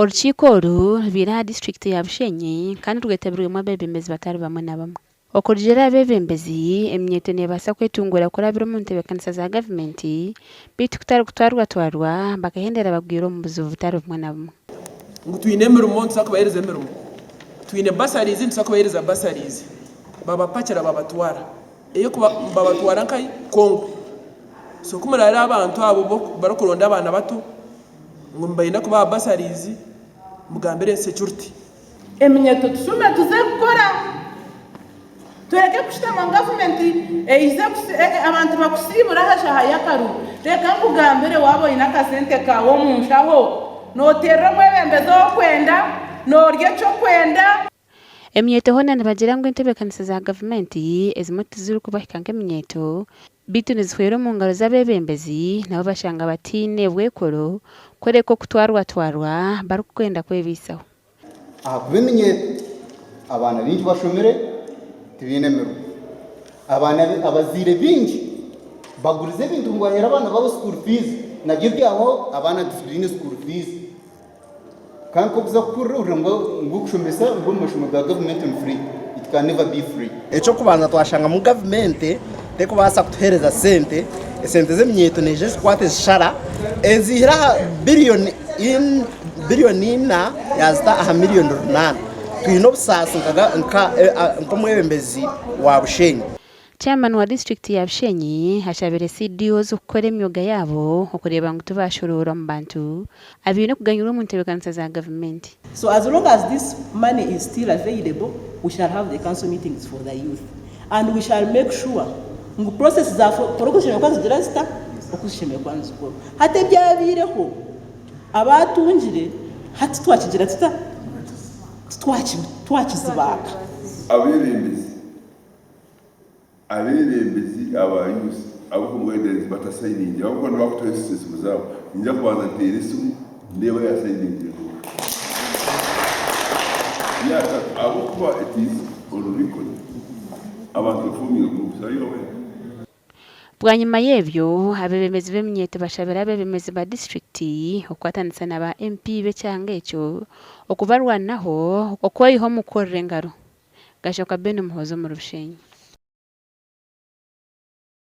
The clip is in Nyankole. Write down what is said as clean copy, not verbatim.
Orukiiko oru rubaire aha disiturikiti ya Bushenyi kandi rwetabirwemu abeebembezi batari bamwe na bamwe. Okurugiirira aha beebembezi, eminyeeto neebaasa kwetunguura kurabira omu ntebeekanisa za gavumenti beitu kutari kutwarwatwarwa bakahendera bagwire omu buzibu butari bumwe na bumwe. Ngu twine emirimo nituza kubaheereza emirimo, twine bursaries nituza kubaheereza bursaries, babapakira babatwara. Ey'okuba babatwara nkahi? Congo. So ku murareeba abantu abo barikuronda abaana bato ngu nibayenda kubaha bursaries, mugambire security. Eminyeto tushume tuze kukora tureke kushutama ngu gavumenti eize abantu bakusiibure aha shaaha y'akaruru. Reka nkugambire waaba oine akasente kaawe omu nshaho, nooteerera omwebembezi ou orikwenda, noorya eki orikwenda. Eminyeeto hoona nibagira ngu entebeekanisa za gavumenti ezimwe tizirikubahika nk'eminyeeto beitu nizihwera omu ngaro z'abeebembezi nabo bashanga bataine bwekoro kworeka okutwarwatwarwa barikwenda kwebaisaho. Ahakuba eminyeeto abaana baingi bashomire tibaine mirimo. Abaana abazaire baingi bagurize ebintu ngu baheere abaana baabo school fees nabyo byahwaho abaana tibaine school fees. Kandi nk'okuza kuhurira ohurira ngu ngu okushomesa ngu omu mashomo ga gavumenti ni free, it can never be free. Eky'okubanza twashanga ngu gavumenti terikubaasa kutuheereza sente, esente z'eminyeeto neija ezikwata ezishara eziihire aha biriyoni biriyoni ina yaazita aha miriyoni runaana. Twine obusaasi nk'omwebembezi wa Bushenyi. Chairman wa disiturikiti ya Bushenyi ashabire CDOs kukora emyoga yaabo okureeba ngu tibashoroora omu bantu abaine kuganyirwa omu ntebeekanisa za gavumenti. So as long as this money is still available we shall have the council meetings for the youth and we shall make sure ngu process za kora oku zishemereire kuba nizigira zita? Oku zishemereire kuba nizikorwa. Hati ebyabaireho abaatungire hati twakigira tuta? Titwakizibaaka. Abeebembezi Abeebembezi aba youth abu home guidance batasayiningire ahabw'okuba nibakutuha esimu zaabo, niinyija kubanza nteere esimu ndeebe ayaasayiningire n'oha. Ahabw'okuba it is on record, abantu befominga groups, are you aware? Bwanyima y'ebyo, abeebembezi b'eminyeeto bashabire abeebembezi ba disiturikiti okukwatanisa na ba MP b'ekyanga ekyo okubarwanaho okweyiha omu kukorera engaro. Gashoka Ben Muhoozi omuri Bushenyi.